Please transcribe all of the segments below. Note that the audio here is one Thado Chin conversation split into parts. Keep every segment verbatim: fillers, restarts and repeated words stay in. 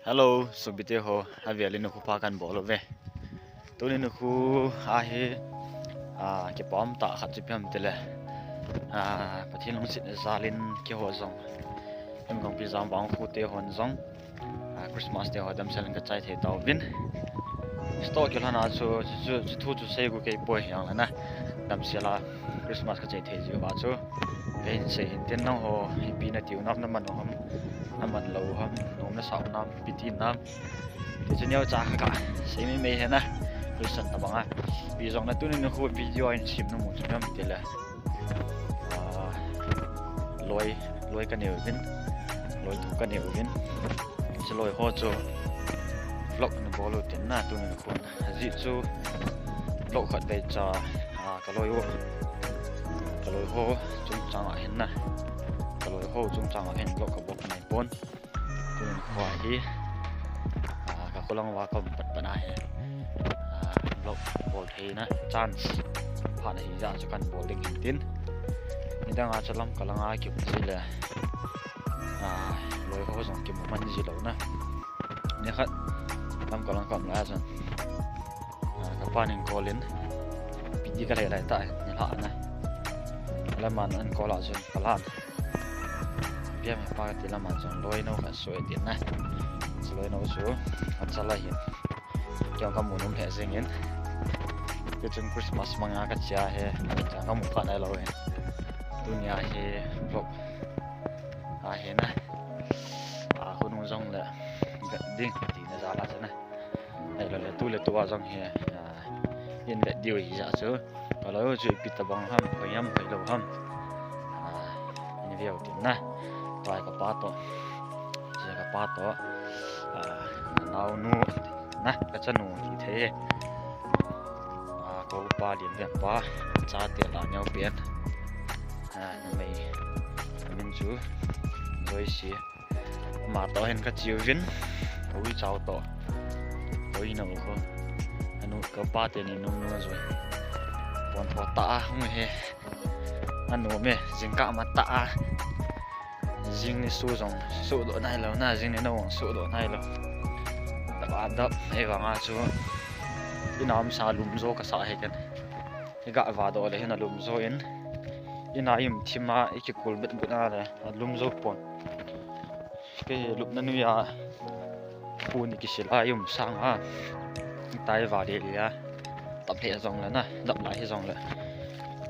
Hello, sopite ho, avel in nikho pha kahin bol uve. Tuni nikho ahi, ah, kipah tah khat chu ipi ham itile, ah, Pathen lungsetna jal in keiho jong, Hemgangpi Jamvang kho te hon jong, ah, Christmas te ho damsel in kachai thei tauvin. Stoh kilhon a chu, chu, chu, chu thu chu sei got kei poi, hijongle na, damsel a Christmas kachai thei jiu va chu kahin sei hin tin, nangho ipi natiu nam, naman u ham, naman lou u ham, nom nasah u nam, ipi ti nam, ti chu neocha kha kasei mei mei hi na, Christian tabang a. Ipi jongle tuni nikho video a hin sem nom u chu ipi ham itile, ah, loi, loi kanei uvin, loi thum kanei uvin. Hiche loi ho chu vlog nabol u tin na, tuni nikho. Ajeh chu vlog khatvei cha, ah, kaloi u, kaloi ho chungchang a hin na, kaloi ho chungchang a hin vlog kabol kanei pon. Tuni nikho hi, ah, kakholang uva kaum pat pat ahi, ah, vlog bol theina chance phat ahijeh chu kahin bol ding hin tin. Nidang a chu Lamka lang a kium jile, ah, loi ho jong kimu man ji lou na. Nikhat Lamka lang kaum lai a chun, ah, kapan eincall in, ipi ti kalhai lai tah nilhah na. Aman eincall a chun kalan, ipi ham hepa kati, aman chun loi nou khat soh e tin na. Hiche loi nou chu achal ahin, kei jong kamu nom lheh jengin. Tichun Christmas manga kache ahi, chang kamu kha nailou hin. Tunia hi vlog ahi na, ah, khonung jongle vet ding tina jal a chu na. Ahiloule tu le tu a jong hi, ah, hin vet diu ahijeh chu, kaloi u chu ipi tabang ham, khoi ham, khoi lou ham, ah, hin veu tin na. Tua hi kapa toh, hiche kapa toh, ah, kanaonu na, kachanu ti thei, ah, ka upa Lianvenpa, chate la neopen, ah, numei, amin chu Joyce. Ama toh hin kache uvin, ka uicha u toh, ka uinou u kho, anu, kapa teni nom nom a Joyce, pontho tah a hung hi. Anom e, jingkah matah a, jing ni su jong suhdoh nailou na, jing ni nou jong suhdoh nailou. Dap a dap, ahivanga chu in a umsa lum jo kasah hi ken. Iga vadoh le hin alum jo in, in a ium thim a, ikikulbet got a le alum jo pon. Kei lupna noiya pon ikisil a ium sanga, itai va lele a, tap lheh jongle na, dap lai hijongle,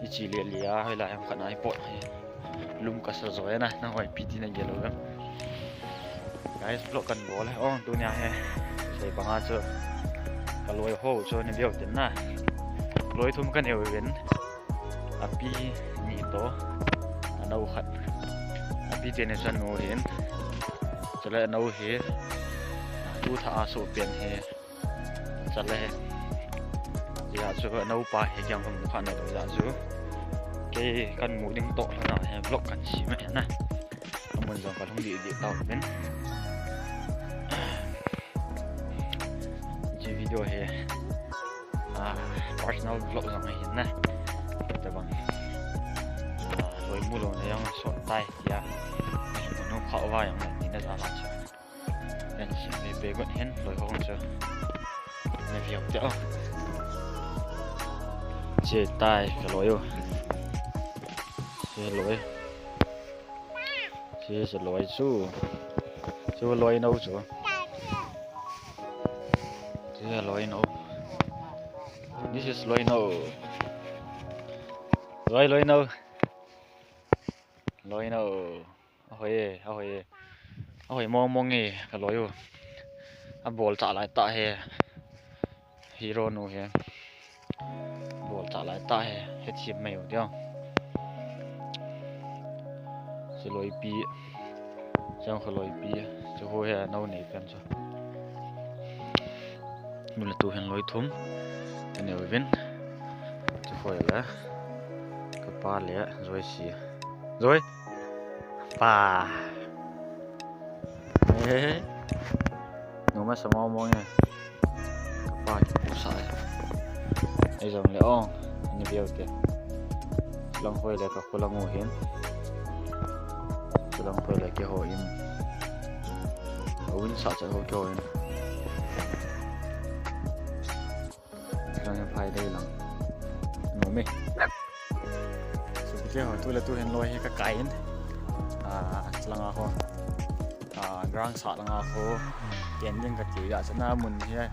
iche lele a, hoilai ham khat na ipot hi, lum kasa jo e na, nangho ipi ti nagel uvem? Guys, vlog kahin bol e, ong, tunia hi sei banga chu kaloi ho chu naveu tin na, loi thum kanei uvin, api ni toh, anou khat, api teni chu anu hin, chule anou hi, tu thah a soh pen hi, chule, hijeh chun anou pa hi kei jong kamu kha nailou jeh chun, kei kahin mu ding toh lhon a hi vlog kahin sem ahi na. Amun jong kalhung deh deh tauvin. Hiche video hi, ah, personal vlog jong ahi na. Tabang, ah, loi mu louna jong sot tai tia, nu kha uva jong tina jal a chu, kahin sem peh peh got hin loi ho chu naveu teo. Hiche tai kaloi u. Hiche loi, hiche loi chu, chu loi nou chu, hiche loi nou. This is loi nou. Loi, loi nou. Loi nou. Ahoi e, ahoi e. Ahoi mong mong e, kaloi u. Abolchah lai tah hi. Hero nu hi. Bolchah lai tah hi. Hethem mai u diu. Hiche loipi, hiche kho loipi, hiche kho hi anou nei pen chu. Nule tu hin loi thum kanei uvin. Hiche kho le kapa le Joyce. Joy, pa. Eh, nu masa mong mong e. Kapa kipusa e. Hijongle ong, naveu te. Chulang hoi le kakholang u hin. Chulang hoi le keiho in. Win sa cha ho kyo in. Lang phai dei lang. No me. So kiti ho tu le tu hin loi hi ka kai in. Ah, langa ho. Ah, ground sa langa ho. Ken ding ka ti ya cha na mun hi.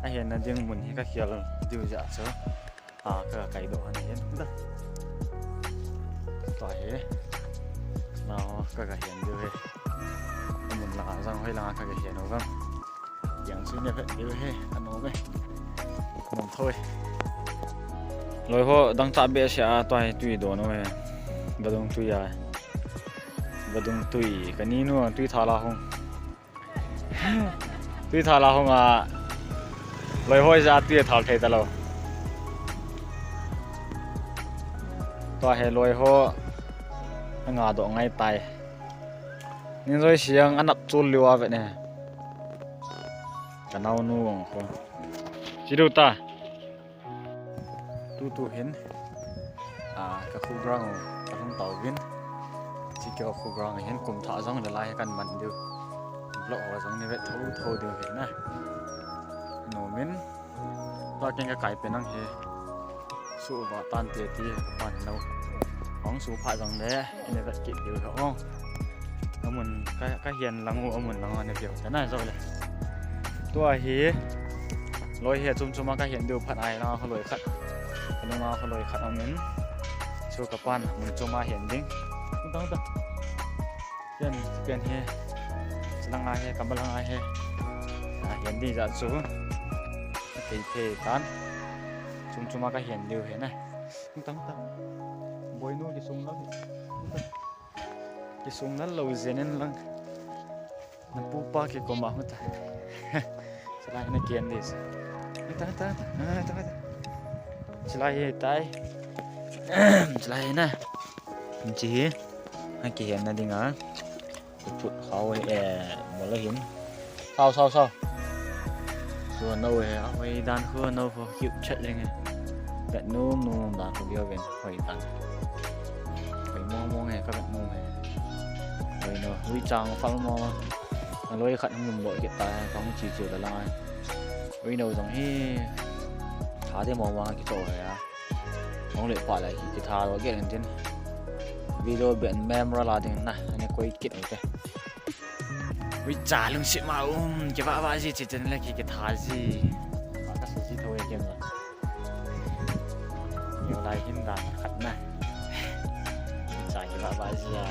A hian na ding mun hi ka khial diu ja chu. A ka kai do han hian da. Tua hi. Na ho ka ka hian diu he. Mun la jang hoi la ka ka hian o vang. Yang chu ne vet diu he. Ano me. Nom thoi. Loi ho dang cha be sia tua hi tui do no he. Vadung tui a. Vadung tui ka ni nu tui tha la hung. Tui thal a hung a. Loi hoi ja tui thal thei ta lo. Tua he loi ho. Anga do ngai tai. Nin joi siang anap chul liu a vet ne. Ka nau nu ang ko. Chiru ta. Tutu hin, a, ka khu ground ka hung tau vin. Chi keo khu ground hin kum thah jong le lai kan man diu. Vlog ho jong ni vet tho tho diu hin na. Nomin, tua ken ka kai pe nang hi. Su va tan te ti ka pan no. Hong su pha jong le, ni vet kit diu ka ong. Amun ka, ka hian lang u, amun lang u, ne piau ta na zo le. Tua hi, loi hi chum chuma ka hian diu phat ai na, ho loi khat. Ka nung na ho loi khat amun. Chu ka pan, mun chuma hian ding. Tang ta. Pian, pian hi. Silang ai hi, kambalang ai hi. A hian ding ja chu. Kei thei tan. Chum chuma ka hian diu hi na. Tang ta. Boinu ki sung lang. Kisung nal lo zen in lang. Na pupa kikoma huta. Chulai na kian dis. Ta, ta, ta, ta, ta. Chulai hi tai. Chulai na. Chi hi. Ha kihian na dinga. Put hao e, mola hin. Sao, sao, sao. Khu no he, a hoi dan khu no khu cute chat leng he. Vet nom nom dan khu biau ven hoi dan. Hoi mong mong he, ka vet nom he. Hoi no, hui chang fal mo. A loi khat hung bo ke ta, ka hung chi chi la la. Hui no jong hi. Tha de mo ma ki to he a. Hung le pa la ki tha lo ke len tin. Video ben mem ra la ding na, ani koi kit te. Ui cha lungset ma um, kivah vah ji chi chen le ki, kitha ji. Ka sa ji tho e ken la. Yo lai hin dan khat na. Ui cha kivah vah ji a.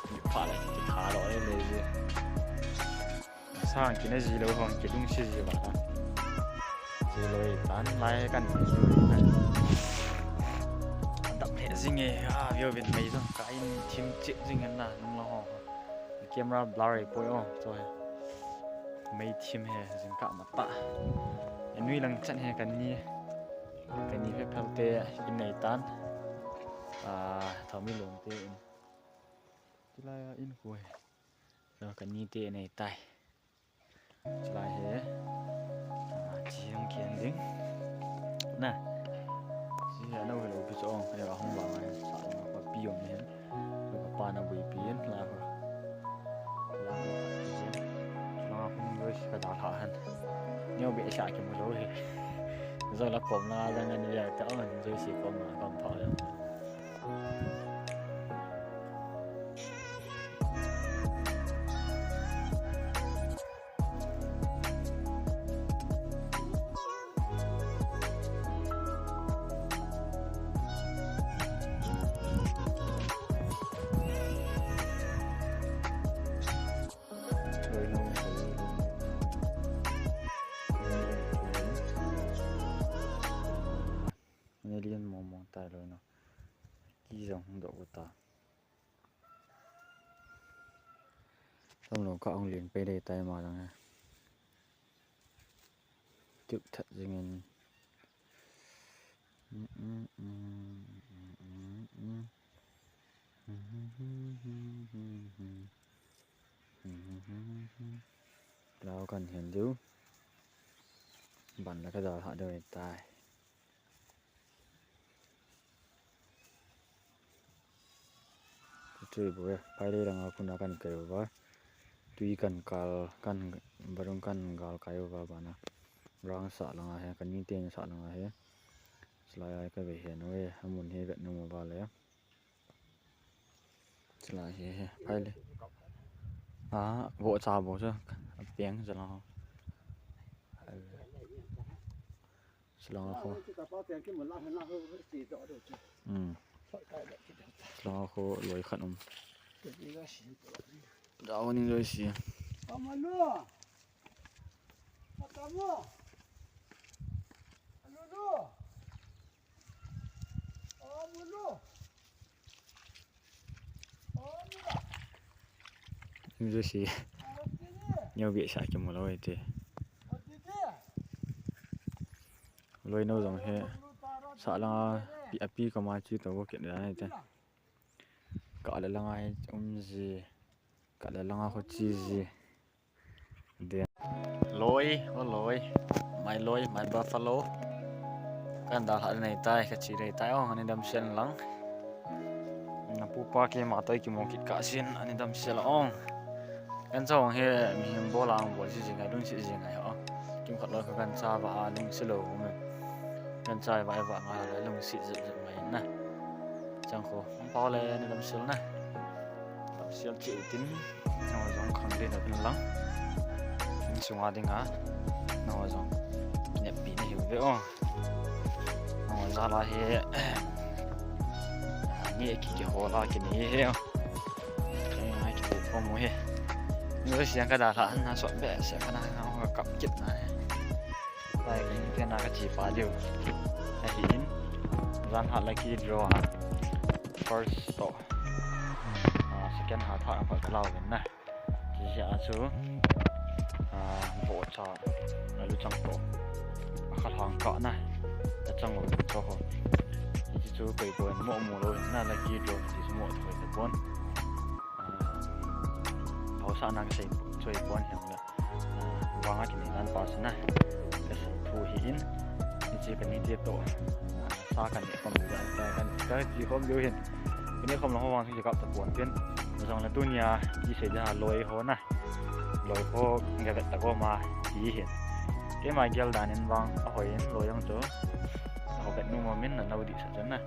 Kipha le kitha lo le le ji. Sang kina ji lo hong kilungset ji vah na. Ji lo e tan lai kan. Dap le jing e, a, view vin mai jong ka in thim chip jing na nung lo ho. Camera blur e poi o, cho he. Mei thim he, jing ka ma ta. E nui lang chan he kan ni. Kan ni phe phel te in nei tan. A, thau mi lom te in. Chulai a in khu he. Cho kan ni te nei tai. Chulai he. A, chi hung kian ding. Na. Chi he no he lo pi cho ong. He a hung vang ai. Sa ong pa pi om ni he. Lo ka pa na bui pi in la ko. La ko pi in. La hung yoi ka da la han. Neo be sa ki mu lo he. Zo la kom na la ngan ya ta ong yoi si kom na kom pa ya. Nelian mong mong tai loi no. Ki jong hung doh u ta. Tam lo ka hung ling pei dei tai ma lang he. Tuk that jing in. Lau kan hian diu. Ban la ka dal ha deu tai. Chui bu e, pai le langa khuna kan kai uva. tui kan kal, kan barung kan gal kai uva bana. Rang sah langa hi, kani ten sah langa hi. Chulai a ka ve hen uve, amun hi vet nom uva le. Chulai hi, hi, phai le. A, vo cha vo cha, a peng cha la. Chulai ho. Hmm. Chulai ho loi khat um. Dao ni loi si. Ni loi si. Neo bi sa ki mo loi te. Loi no jong he. Sa langa pi, api kama chi to vo kit da ni te. Ka le langa hi um ji. Ka le langa ho chi ji. De. Loi, o loi. My loi, my buffalo. Kan dalha nei tai, ka chi nei tai, o, ani damsel lang. Na pupa keima toh kimu kit kah sin, ani damsel ong. Kan cha ong hi, mihem bol a ong bol si jing a, lungsi jing a, o. Kimkhat loi kha kan cha va a, lungsi lou, um. Kan cha va, va nga, lungsi jing jing mai na. Chang kho, um pau le, ani damsel na. Damsel chi tin, nang jong khang le na pin lang. Insunga dinga, nang jong kineppi na hiu ve o. Nang jala hi, ni ki ki hola ki ni he o. Nang ki ko mo he. Ni siang ka dalha, na so be se ka na, na kap kit na he. Lai ka in ka na ka chi pa diu. Ahi in. Jan ha lucky draw ha. First to. Ah, second ha tha pa ka lau na. Chi a chu. Ah, vo cha. Na lu chang to. A kha hang ka na. A chang lo to ho. Chi chu koi ko mo mo lo na lucky draw chi mo to ko pon. Ah, hausa na ka sei choi pon hiam na. Ah, vanga kinei dan pa chu na. Ka sei thu hi in. Ni chi ka ni te to. Ah, sa ka ni khom dan ta kan ka chi khom diu hin. Ka ni khom lo ho vang chu kap ta pon tin. Jong la tunia, ti sei da loi ho na. Loi ho nga vet ta ko ma ti hin. Keima gel dan in vang a hoi in loi jong chu. A ho vet nu mo min na nau di sa chan na.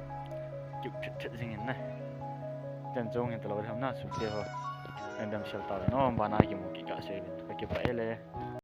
Kiu phet phet jing in na. Chan chong hin ta lo ham na su te ho. Kan damsel ta no bana kimu kit kah se bin. Ka kipa e le.